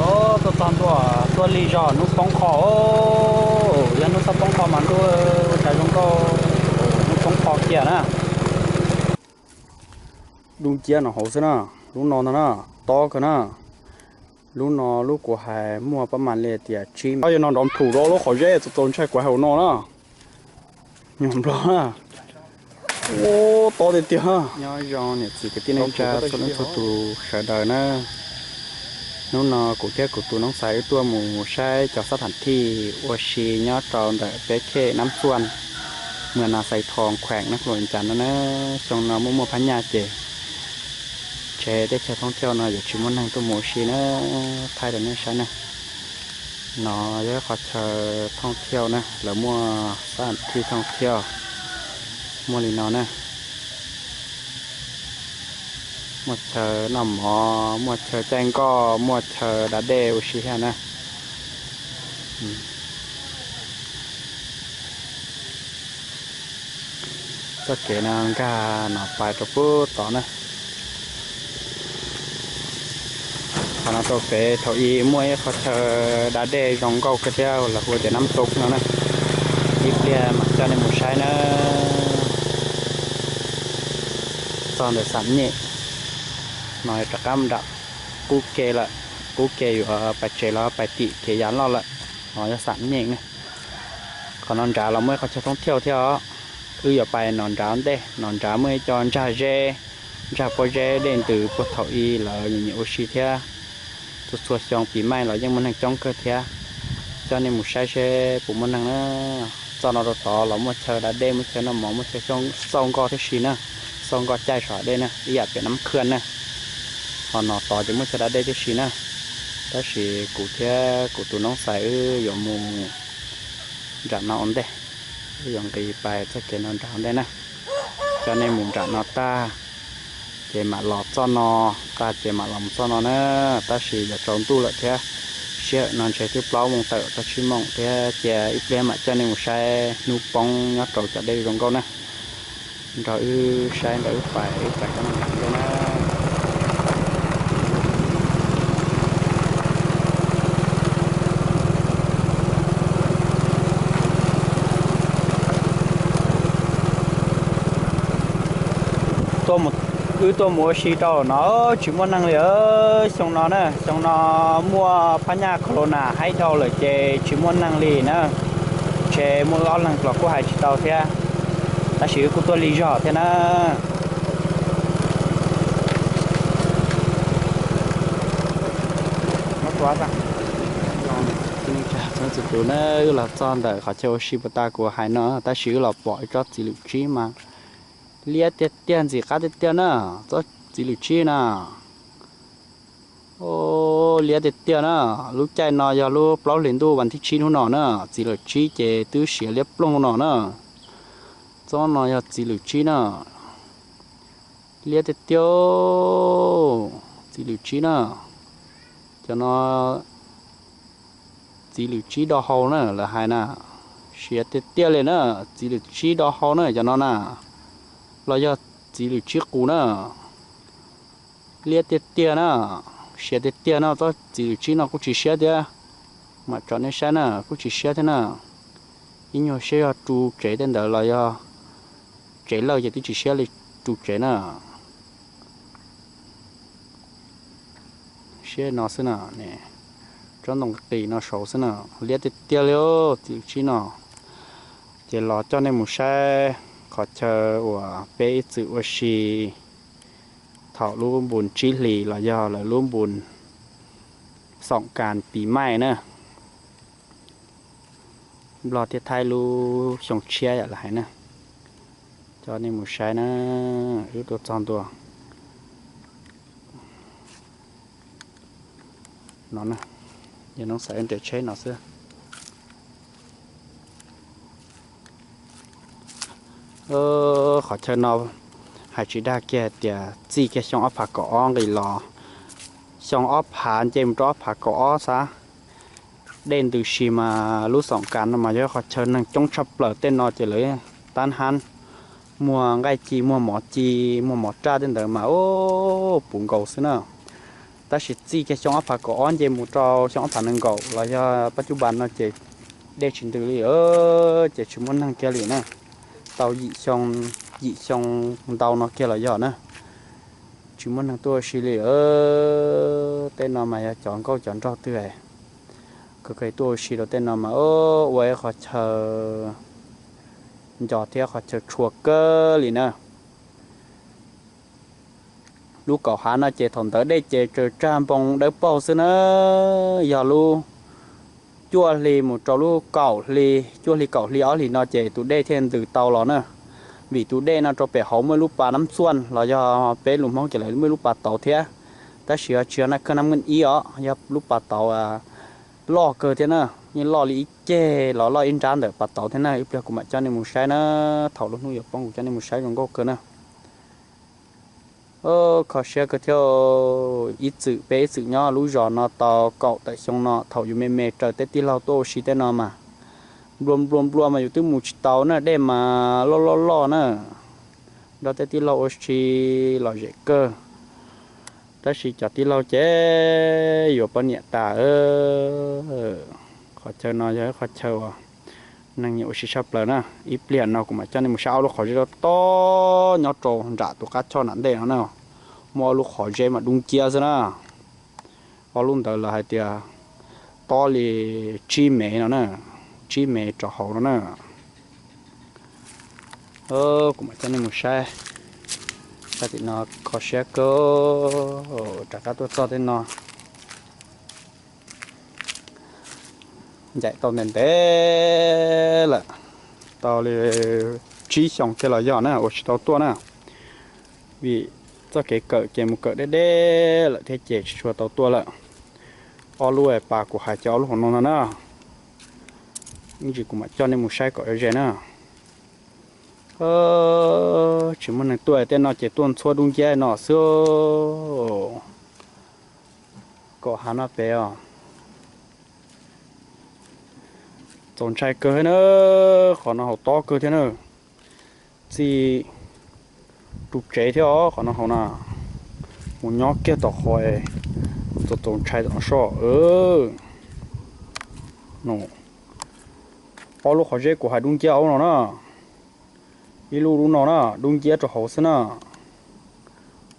Tuaj txog ntua, tuaj lig zog hnub poob qho. Yog hnub txhob poob qho mas ntuj, ua cas zoo nkauj, hnub poob qho kiag na. Dub nciab no hauv xwb na, lub no ntag na, tob kawg na. Lub no lub kuv hais muaj pab mam li tias tsib, yog no nrov plhum rau lub qhov zeb txaus txaus ntshai kuv hais hauv no na. Nyuag nplog na. Ua tob tiag tiag. Nyob zoo niam txiv kwv tij neej tsa txhua leej txhua tus sawv daws na. Hnub no kuv thiab kuv tus noob xaiv wb tuaj mus saib cov xab tham thij ua si nyob rau ntawm peb khej Nab Txuaj, mws Nas Xais Thoo, kheem Nab Luam Cas no na. Xyoo no muaj muaj phab nyaj ces ntshe teb chaws thooj thiauj no yuav tsis muaj neeg tuaj mus ua si na. Thaij rau nej saib na. No yog qhov chaw thooj thiauj na, lawv muaj xab tham thij thooj thiauj muaj li no na. Muaj chaw noj mov, muaj chaw caij nkoj, muaj chaw da dej ua si thiab na. Txoj kev no nkag no pais rau pub tod na. Qhov no rau pem thaum ub muaj ib qhov chaw da dej zoo nkauj kawg thiab los hu tias Nab Tug no na. Ib pliag mam coj nej mus saib na. Txog ntawm Xam Nyem no rov qab nram qub ke lawm, qub ke yuav pais tsev los pais tim kev yav loj lawm. No yog Xam Nyem na. Qhov no nrad los muaj ib qhov chaw thooj thiauj thiab os. Wb yuav pais no nrad ntej, no nrad muaj ib co ntsag zeb, ntsag pob zeb dej ntws puag thaum ub lawv nyiam nyiam ua si thiab. Txhua txhua xyoo pis maij los yeej muaj neeg coob kawg thiab. Coj nej mus saib seb puas muaj neeg na. Txoj no rau tod los muaj chaw da dej, muaj chaw noj mov, muaj chaw xauj nkoj tib si na. Xauj nkoj caij saum dej na, ib yam pem Nab Khwj na. Ho no tod ces muaj chaw da dej tib si na. Tab sis kuv thiab kuv tus noob xaiv wb yuav mus nram no ua ntej, wb yuav nqis pais txoj kev no nram ua ntej na. Coj nej mus nram no tag ces mam los txoj no, tag ces mam los mus txoj no na. Tab sis yuav tsaus ntuj lawm thiab, sij hawm no ntshe twb plaub moos tawm txog tsib moos thiab, cia ib pliag mam coj nej mus saib hnub poob nyob rau cov dej zoo nkauj na. Nrog wb saib, nrog wb pais, wb pais rau no ntej na. Wb tuaj mus ua si rau no tsis muaj neeg li. Xyoo no na, xyoo no muaj phab nyaj corona haib dhau lawm ces tsis muaj neeg li na. Ntshe muaj wb ob leeg los kuj hais tsis tau thiab, tab sis wb kuj tuaj lig zog thiab na. Txhua tus na, wb los txog ntawm qhov chaw ua si puas tas kuv hais no, tab sis wb los pom ib tsob txiv lwm tsib mas liab tiag tiag, ntxim qab tiag tiag na, tsob txiv lwm tsib na. Liab tiag tiag na, lub caij no yog lub plaub hlis ntuj vas thib tsib hnub no na, txiv lwm tsib ces twb siav liab ploog no na. Tsob no yog txiv lwm tsib na. Liab tiag tiag, txiv lwm tsib na. Cov no txiv lwm tsib do hau na, lawv hais na. Siav tiag tiag li na, txiv lwm tsib do hau na cov no na. Los yog txiv lwm tsib qus na. Liab tiag tiag na, siav tiag tiag no, tsob txiv lwm tsib no kuj tsis siab thiab. Mam tsom nej saib na, kuj tsis siab thiab na. Ib nyuag siab yog ru tsev tej ntawd los yog tsev lawj ces twb tsis siab li ru tsev na. Siab no xwb na, tsob ntoo qis no saud xwb na, liab tiag tiag li txiv lwm tsib no. Ces los coj nej mus saib qhov chaw uas peb ib txwm ua si thaum lub npun tsib hlis los yog lawv lub npun xoom kas pis maij na. Nplog thiab Thaib lub xyoo tshiab yom lawv hais na. Coj nej mus saib na, wb tuaj txog ntua no na, yog noob xaiv nres tsheb no xwb. Qhov chaw no hais tsis dag kiag tias txij kiag xyoo ob phav kaum ob nqis los, xyoo ob phav nce mus rau ob phav kaum ob xav. Dej ntws si mas lub xoom kas no mas yog qhov chaw neeg coob tshaj plaws tej no ces lawv tab hab muag nqaij ci, muag mov ci, muag mov raj tej ntawd mas puv nkaus xwb na. Tab sis txij kiag xyoo ob phav kaum ob nce mus rau xyoo ob phav nees nkaum los yog pab cub npas no ces dej tsis ntws li, ces tsis muaj neeg kiag li na. Tau yim xyoo, yim xyoo ntau no kiag los yog na, tsis muaj neeg tuaj ua si li. Tej no mas yog cov nkauj cov nraug twg kawg tuaj ua si rau tej no mas ua ib qhov chaw nco thiab qhov chaw tshua kawg li na. Lub kaum hav no ces thaum ntawd dej ces tsaws tsag npoo dawb paug xwb na. Yog lub cuaj hli mus rau lub kaum hli, cuaj hli kaum hli ob hlis no ces tus dej thiaj ntws tau los na. Vim tus dej no rau pem hauv muaj ib lub pas nab xuaj los yog peb lus Hmoob ces lawv muaj ib lub pas tauv thiab. Tab sis tsis yog naj khaj nab nkeej ib os, yog lub pas tauv loj kawg thiab na. Yeej loj li ib ceg los loj ib nrab ntawm pas tauv thiab na. Ib pliag kuv mam coj nej mus saib na, thaum lub hnub yuav poob kuv coj nej mus saib zoo nkauj kawg na. Kho siab kawg thiab. Ib txwm peb ib txwm nyob lub zos no tau kaum tawm xyoo no, thaum yus me me raws tej tij laug tuaj ua si tej no mas nplua nplua nplua mas yus twb mus tsis tau na, dej mas loj loj loj na. Nrog tej tij laug ua si lom zem kawg. Tab sis cov tij laug ces yuav poj niam tas. Qhov chaw no yog ib qhov chaw uas neeg nyiam ua si tshaj plaws na. Ib pliag no kuv mam coj nej mus saib ob lub qhov zeb tob tob nyob rau nram tus qab choj nram ntej no na. Muaj ob lub qhov zeb mas dub nciab xwb na. Ob lub ntawd lawv hais tias tob li tsib mev no na, tsib mev rau hauv no na. Kuv mam coj nej mus saib, saib tim no kho siab kawg. Rov qab tuaj txog tej no, ncaim tau ntev ntev lawm, tau li tsib xyoos kiag los yog na uas tsis tau tuaj na, vim txoj kev kawm ces mus kawm deb deb lawm thiab ces tsis tshua tau tuaj lawm. Ob lub pas kuv hais ces ob lub hauv no no na, ib ntsis kuv mam coj nej mus saib kom ze na. Tsis muaj neeg tuaj, tej no ces tuaj ntxhuab dub nciab no xwb. Kaum hav no pem os, txaus ntshai kawg na, qhov no haus tob kawg thiab na. Txij ru tsev thiab os, qhov no haus na, mus nyob kiag tom qhov txaus txaus ntshai tom no soj. Ob lub qhov zeb kuv hais dub nciab ob lub no na, ib lub lub no na, dub nciab rau hauv xwb na,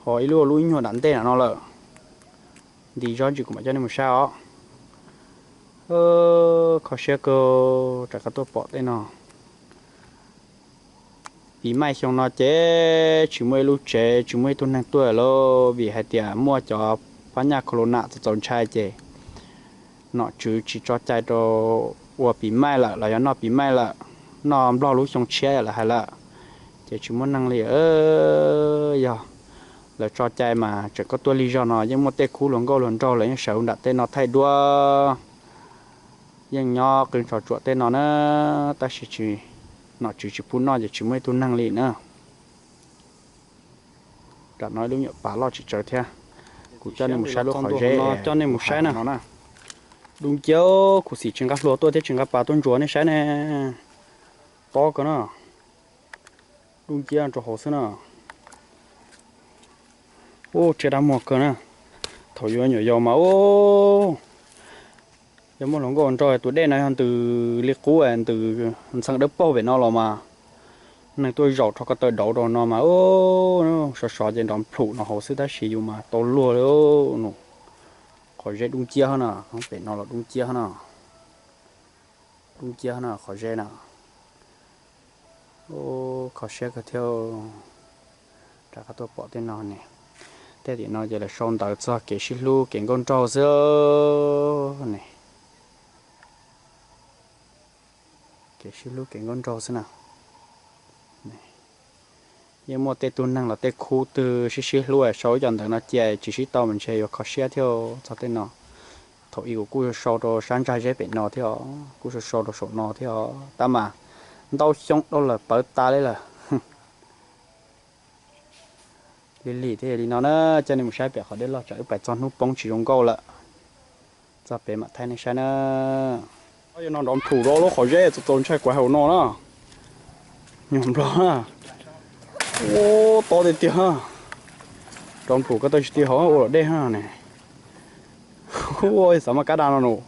ho ib lub lub ib nyuag nram ntej nram no lawm. Nti zog ntsis kuv mam coj nej mus saib os. Kho siab kawg, rov qab tuaj pom tej no. Pis maij xyoo no ces tsis muaj ib lub tsev tsis muaj ib tug neeg tuaj lawm vim hais tias muaj cov phab nyaj corona txaus txaus ntshai ces nom tswv tsis tso cai rau ua pis maij lawm los yog noj pis maij lawm, noj nplog lub xyoo tshiab lawv hais lawm, ces tsis muaj neeg li. Yog lawv tso cai mas tseem koj tuaj lig zog no yeej muaj tej khub hluas nkauj hluas nraug lawv yeej sawv nram tej no thaij duab, yeej nyob qw tso tsuam tej no na, tab sis tsis, nom tswv tsis pub noj ces tsis muaj ib tug neeg li na. Nram no ib lub nyuam pas loj tsis tsawg thiab. Kuv coj nej mus saib lub qhov zeb no, coj nej mus saib na. Dub nciab, khuv xim tsis nqa hlua tuaj thiab tsis nqa pas tuaj ntsuas nej saib ne. Tob kawg na. Dub nciab rau hauv xwb na. Ub, tsiaj dab muag kawg na. Thaum yuav nyuam yaus mas ub, yog muaj hluas nkauj nrog tus dej no yog ntws li qub ntws ntxhee dawb paug pem no los mas neeg tuaj zaum rho ko taw dauv rau no mas ub, sov sov ces nrov nplhum no hauv xwb tab sis yus mas tau luag li. Qhov zeb dub nciab na, pem no los dub nciab na. Dub nciab na qhov zeb na. Kho siab kawg thiab. Rov qab tuaj pom tej no ne. Tej tim no ces lawv sau ntawv txog kev sib hlub kev nkauj nraug xwb ne. Kev sib hlub kev nkauj nraug xwb na. Yeej muaj tej tug neeg los tej khub twg sib sib hlub sau ib co ntawv no cia tsis sib tau mas ntshe yuav kho siab thiab txog tej no. Thaum ub kuv kuj sau rau sab ntsag zeb pem no thiab os, kuj sau sau rau saum no thiab os, tab mas ntau xyoo dhau lawm pawv tas li lawm. Lig lig thiab li no na, coj nej mus saib pem qhov dej loj tsam wb pais txog hnub poob tsis zoo nkauj lawm. Txog pem mam thaij nej saib na. Yuav no nrov nplhum rau lub qhov zeb txaus txaus ntshai kuv hais hauv no na. Nyuag nplog na. Ub, tob tiag tiag. Nrov nplhum koj tau tsis ti hauv ua luam dej ha ne. Ua xav mas kab da no no.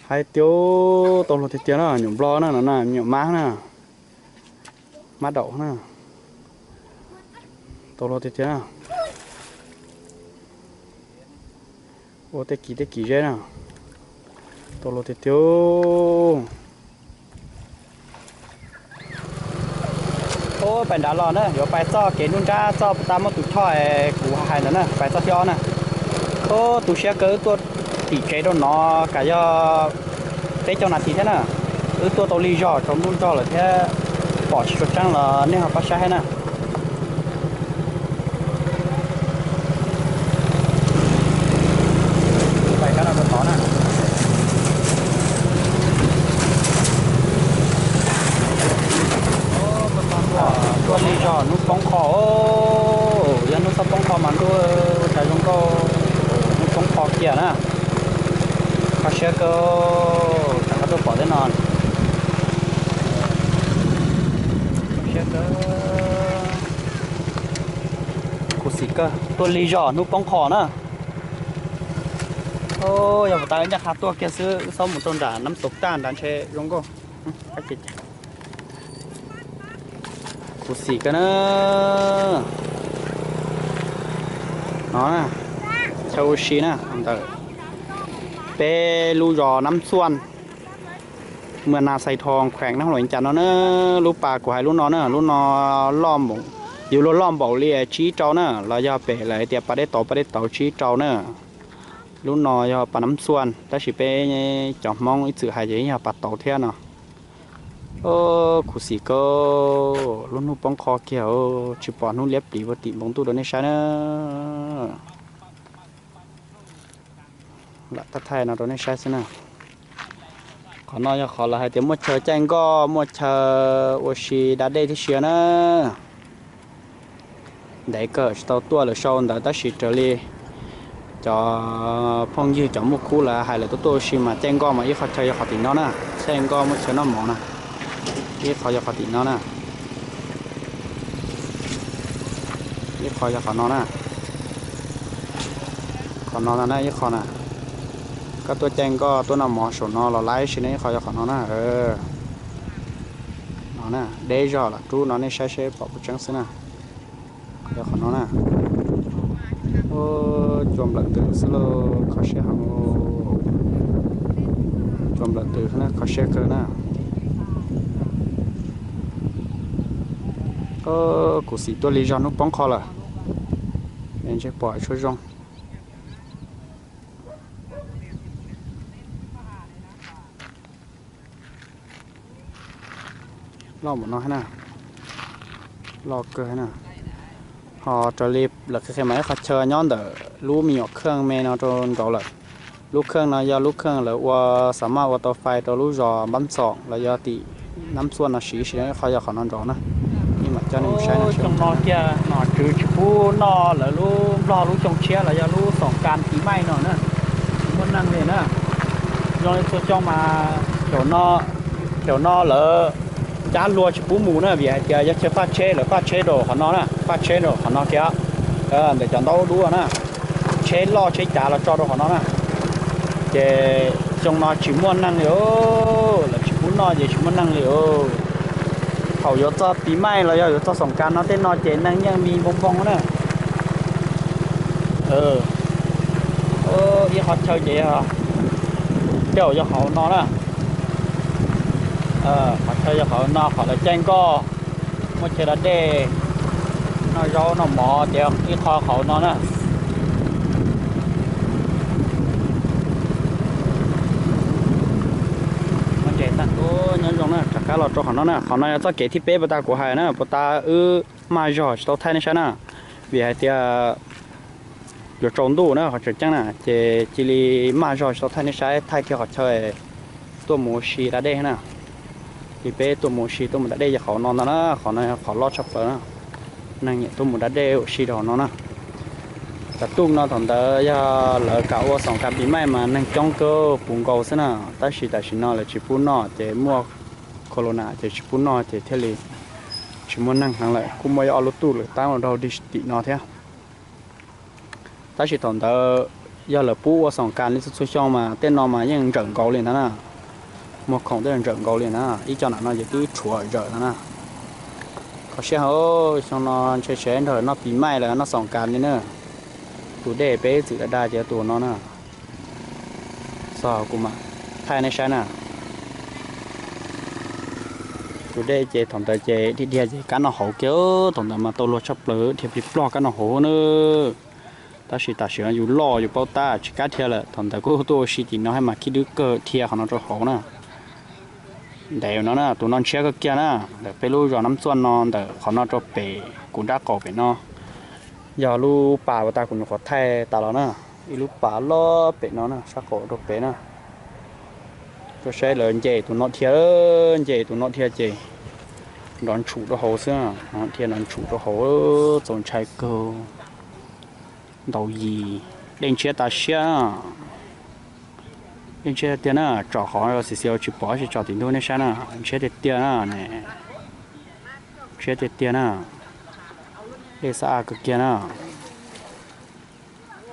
Hais tias tau luag tiag tiag na, nyuam nplog na, no na, nyuam mab na, mab daum na, tau luag tiag tiag na. Ua tej kis tej kis zeb na, tau luag tiag tiag. Ub, pais nrad los na, yuav pais txoj kev nruab nrab txoj puas tas muaj tus choj kuv hais ntawd na, pais txoj thib ob na. Ub, tu siab kawg, wb tuaj tim tsev rau no kam yog peb caug nas this thiab na. Wb tuaj tau lig zog tsaus ntuj nrog lawm thiab pom tsis tshua tseeb los nej ho pab saib thiab na. Tuaj lig zog hnub poob qho, yog hnub txhob poob qho mas ntuj, cas zoo nkauj, hnub poob qho kiag na. Kho siab kawg, tsam koj tuaj pom tej no. Kho siab kawg. Khuv xim kawg, tuaj lig zog hnub poob qho na. Yog puas tas wb ncaj qha tuaj kiag xwb, wb xob mus rau nram Nab Tug Taj nrad ntshe zoo nkauj. Khuv xim kawg na. No na, chaw ua si na, ntawm peb lub zos Nab Xuaj, mws Nas Xais Thoo, kheem Nab Huam Li Cas no na. Lub pas kuv hais lub no na, lub no loj npaum, yuav luag loj npaum li tsib rau na, los yog pem lawv hais tias pas dej tauv, pas dej tauv tsib rau na. Lub no yog pas Nab Xuaj, tab sis peb cov Hmoob ib txwm hais ces yog pas tauv thiab no. Khuv xim kawg, lub hnub poob qho kiag, tsis pom hnub liab pliv ua tim npoo ntuj rau nej saib na. Lam thaij thaij no rau nej saib xwb na. Qhov no yog qhov lawv hais tias muaj chaw caij nkoj, muaj chaw ua si da dej tib si na. Ntev kawg tsis tau tuaj, lawv sau ntawv tab sis raws li cov phooj ywg cov muaj khub lawv hais, lawv tuaj tuaj ua si mas caij nkoj mas ib qho chaw yog qhov tim no na, caij nkoj muaj chaw noj mov na. Ib qho yog qhov tim no na. Ib qho yog qhov no na. Qhov no na, ib qho na. Koj tuaj caij nkoj tuaj noj mov saum no los laib si na, ib qho yog qhov no na. No na, deb zog los rub no nej saib seb pom puas tseeb xwb na. Yog qhov no na. Cua nplawm ntws xwb lauj, kho siab heev. Cua nplawm ntws na, kho siab kawg na. Khuv xim tuaj lig zog hnub poob qho lawm. Ntshe pom tshuaj zoo. Loj npaum no na. Loj kawg na. Ho raws li lawv qhia qhia mas ib qhov chaw nyob ntawm lub me nyuam kheej me no rau nraud lawm. Lub kheej no yog lub kheej lawv ua, xav maj ua tau fais rau lub zos Npab Ntxoom los yog tim Nab Xuaj no siv si na, ib qho yog qhov no nraud na. Ib mam coj nej mus saib no. Xyoo no kiag nom tswv tsis pub noj lawv lub nplog lub xyoo tshiab los yog lub xoom kas pis maij no na, tsis muaj neeg li na. Zoo li txhua xyoo mas caum no lawv cab luag tsis pub mus na, vim hais tias yog chaw faj tsheb, lawv faj tsheb rau qhov no na, faj tsheb rau qhov no kiag, ntawm cov ntaub dub na, tsheb loj tsheb cav los tso rau qhov no na. Ces xyoo no tsis muaj neeg li, lawv tsis pub noj ces tsis muaj neeg li. Thaum yuav txog pis maij los yog yuav txog xoom kas no tej no ces neeg yeej mis npoo npoo na. Ib qhov chaw ces tej zaum yog qhov no na. Qhov chaw yog qhov no, qhov lawv caij nkoj muaj chaw da dej, noj zaub noj mov ces ib qho qhov no na. Nyob zoo na, rov qab los rau qhov no na, qhov no yog txoj kev thib peb puas tas kuv hais na, puas tas wb maj zog tsis tau thaij nej saib na, vim hais tias yuav tsaus ntuj na, qhov tseem ceeb na, ces cia li maj zog tsis tau thaij nej saib, thaij kiag qhov chaw tuaj mus ua si da dej na. Ces peb tuaj mus ua si tuaj mus da dej yog qhov no ntag na, qhov no yog qhov loj tshaj plaws na. Neeg nyiam tuaj mus da dej ua si rau qhov no na. Cov tuj no thaum ntawd yog lawv kam ua xoom kas pis maij mas neeg coob kawg puv nkaus xwb na, tab sis tam sim no lawv tsis pub noj ces muaj corona ces tsis pub noj ces thiaj li tsis muaj neeg heev lawm, kuj muaj ib ob lub tuj lawv tab los rau tim no thiab. Tab sis thaum ntawd yog lawv pub ua xoom kas li txhua txhua xyoo mas tej no mas yeej ntsawm nkaus li ntag na. Muag khoom tej ntsawm nkaus li na, ib co nram no ces twb tshuav zawm no na. Kho siab heev, xyoo no ntshe sawv daws nrog noj pis maij los noj xoom kas li na. Tus dej peb txwm dag dag ces tus no na. Txog kuv mam thaij nej saib na. Tus dej ces thaum ntawd ces dhia dhia ces kab noj hauv kiag, thaum ntawd mas tau luag tshaj plaws, dhia plig plog kab noj hauv na. Tab sis tam sim no yus loj yus paub tab tsis kam dhia lawm, thaum ntawd kuj tuaj ua si tim no thiab mas khib dwb kawg, dhia qhov no rau hauv na. Ntev no na, tus no ntshiab kawg kiag na, ntawm peb lub zos Nab Txuaj no ntawm qhov no rau pem kuv nrab qaum pem no. Yog lub pas uas tas kuv nyuam qhuav thaij tas los na, ib lub pas loj pem no na, sab qaum rau pem na. Tuaj saib lawv nce tus no dhia, nce tus no dhia ces nrov ntshum rau hauv xwb, dhia nrov ntshum rau hauv, txaus ntshai kawg. Ntaus yis, dej ntshiab tas siab. Dej ntshiab tiag na, tsom qhov xis xis tsis pom, tsis tsom tim ntug nej saib na, ntshiab tiag tiag na. Ntshiab tiag tiag na. Dej xab a kawg kiag na.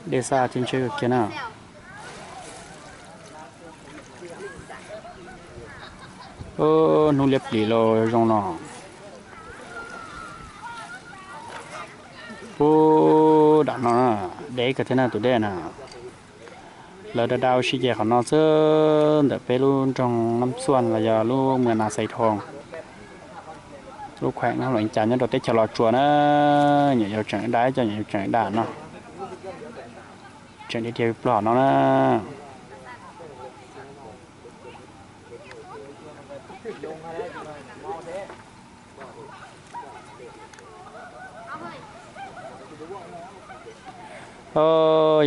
Dej xab a thiab ntshiab kawg kiag na. Hnub liab plis los zoo no. Pub dam no, deb kawg thiab na tus dej na. Lawv dag dag ua si ces qhov no xwb, ntawm peb lub nroog Nab Xuaj los yog lub mws Nas Xais Thoo, lub khueem Hab Luam Cas nyob rau teb chaws Los Tsuas na. Nyuam yaus tseem dag, cov nyuam yaus tseem dag no, tseem dhia dhia plog no na.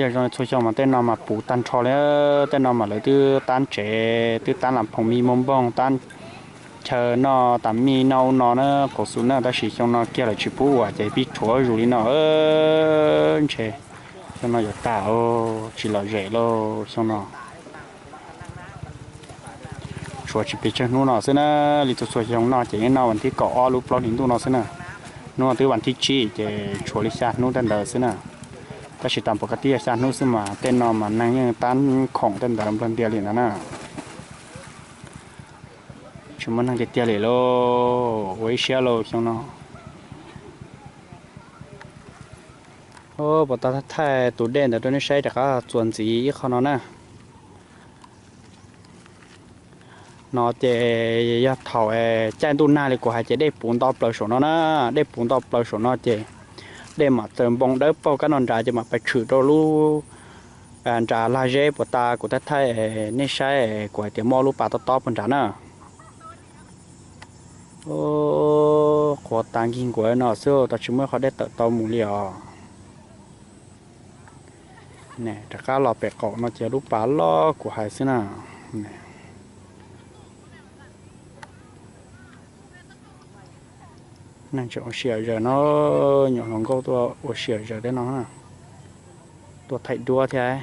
Yog zoo txhua xyoo mas tej no mas puv tag nrho li, tej no mas lawv twb tab tsev, twb tab las phoom mij muaj npoog, tab chaw noj tas mij noj ub no na, qauv xus na, tab sis xyoo no kiag lawv tsis pub ua ces pib rhuav zus li no. Ntshe xyoo no yuav tag, tsis lom zem lauj xyoo no. Tshuav tsis pes tsawg hnub no xwb na, li txhua txhua xyoo noj ces yeej noj vas thib kaum ob lub plaub hlis ntuj no xwb na. Hnub no twb vas thib tsib ces tshuav li xya hnub tej ntawd xwb na. Tab sis tas npaum koj tib yog xya hnub xwb mas tej no mas neeg yeej tab khoom tej ntawd nplog ntias li ntawd na. Tsis muaj neeg tiag tiag li lauj, ua ib siab lauj xyoo no. Puas tau thaij tus dej ntawd rau nej saib rov qab txuas ntxiv ib qho no na. No ces yog thaum caij ntuj nag li kuv hais ces dej puv nto plaws saum no na, dej puv nto plaws saum no ces dej mam txawm npoo dawb paug kab no nrad ces mam pais tshwm rau lub nrad lag zeb puas tas kuv thaij thaij nej saib kuv hais tias muaj lub pas tob tob puag nrad na. Qhuav tas nkig nkuav no xwb, tau tsis muaj qhov dej tawm tau mus li os. Rov qab los pem qaum no ces lub pas loj kuv hais xwb na. Neeg tseem ua si zom zaws no, nyuam hluas nkauj tuaj ua si zom zaws tej no, tuaj thaij duab thiab.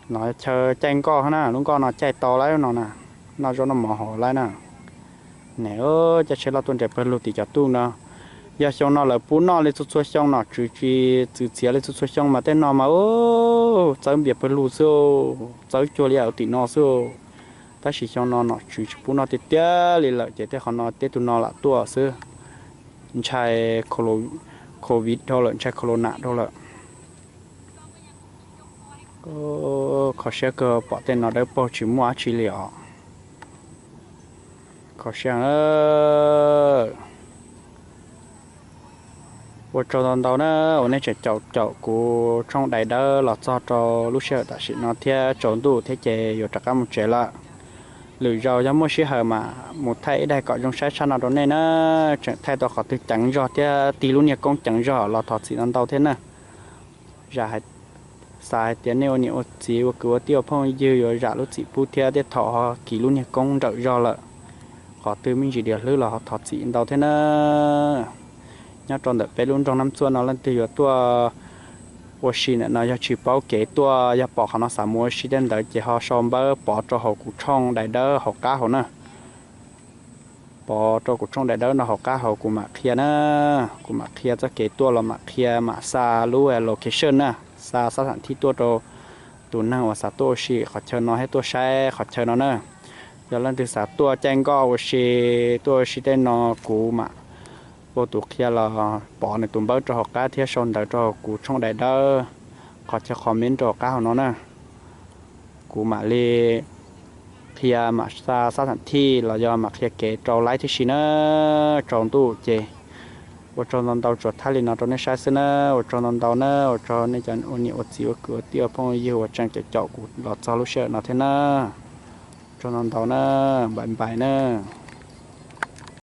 No chaw caij nkoj na, lub nkoj no caij tau lawm no na, noj zaub noj mov hauv lawm na. Ne, caij tsheb loj tuaj nres pawg lug tim cov tuj no. Yog xyoo no lawv pub noj li txhua txhua xyoo, nom tswv tsis txwv txiav li txhua txhua xyoo mas tej no mas txawb npias pawg lug xwb, txawb cuag li tim no xwb. Tab sis xyoo no nom tswv tsis pub noj tiag tiag li lawm ces tej qhov no tej tug no lam tuaj xwb. Ntshai covid dhau lawm, ntshai corona dhau lawm. Kho siab kawg, pom tej no dawb paug tsis muaj dab tsi li os. Kho siab. Ua tsaug ntau ntau na uas nej tseem caum caum kuv tshooj daim dawb los txog rau lub sij hawm tam sim no thiab tsaus ntuj thiab ces yuav rov qab mus tsev lawm. Lwm zaus yog muaj sij hawm mam mus thaij ib daim kom zoo saib tshaj no rau nej na. Tseem thaij tau qhov twg ceev zog thiab tig lub niag koob ceev zog los thov txim ntau ntau thiab na. Zam, xav hais tias nej ua niam ua txiv ua kwv ua tij ua phooj ywg yuav zam lub txim pub thiab tej thaum ho kis lub niag koob nrawm zog lawm, qhov twg me ntsis diav hlwb los ho thov txim ntau thiab na. Nyob rau ntawm peb lub nroog Nab Txuaj no leej twg yuav tuaj ua si ntawm no yog tsis paub kev tuaj, yog pom qhov no xav mus ua si tej ntawd ces ho sau npawb pov rau hauv kuv tshooj daim dawb hauv qab hauv na. pov rau kuv tshooj daim dawb no hauv qab hauv kuv mam qhia na. Kuv mam qhia txoj kev tuaj los mam qhia mam xa lub location na, xa xab tham thij tuaj rau tus neeg uas xav tuaj ua si qhov chaw no thiab tuaj saib qhov chaw no na. Yog leej twg xav tuaj caij nkoj ua si, tuaj ua si tej no kuv mam ua tus qhia los pov nws tus npawb rau hauv qab thiab sau ntawv rau hauv kuv tshooj daim dawb, qhov chaw comment rau hauv qab hauv no na. Kuv mam li qhia mam xa xab tham thij los yog mam qhia kev rau laib tib si na. Tsaus ntuj ces ua tsaug ntau ntau, tsuas thaij li no rau nej saib xwb na. Ua tsaug ntau ntau na, ua tsaug nej cov ua niam ua txiv ua kwv ua tij ua phooj ywg uas tseem caum caum kuv los txog lub sij hawm no thiab na. Ua tsaug ntau ntau na, bye bye na.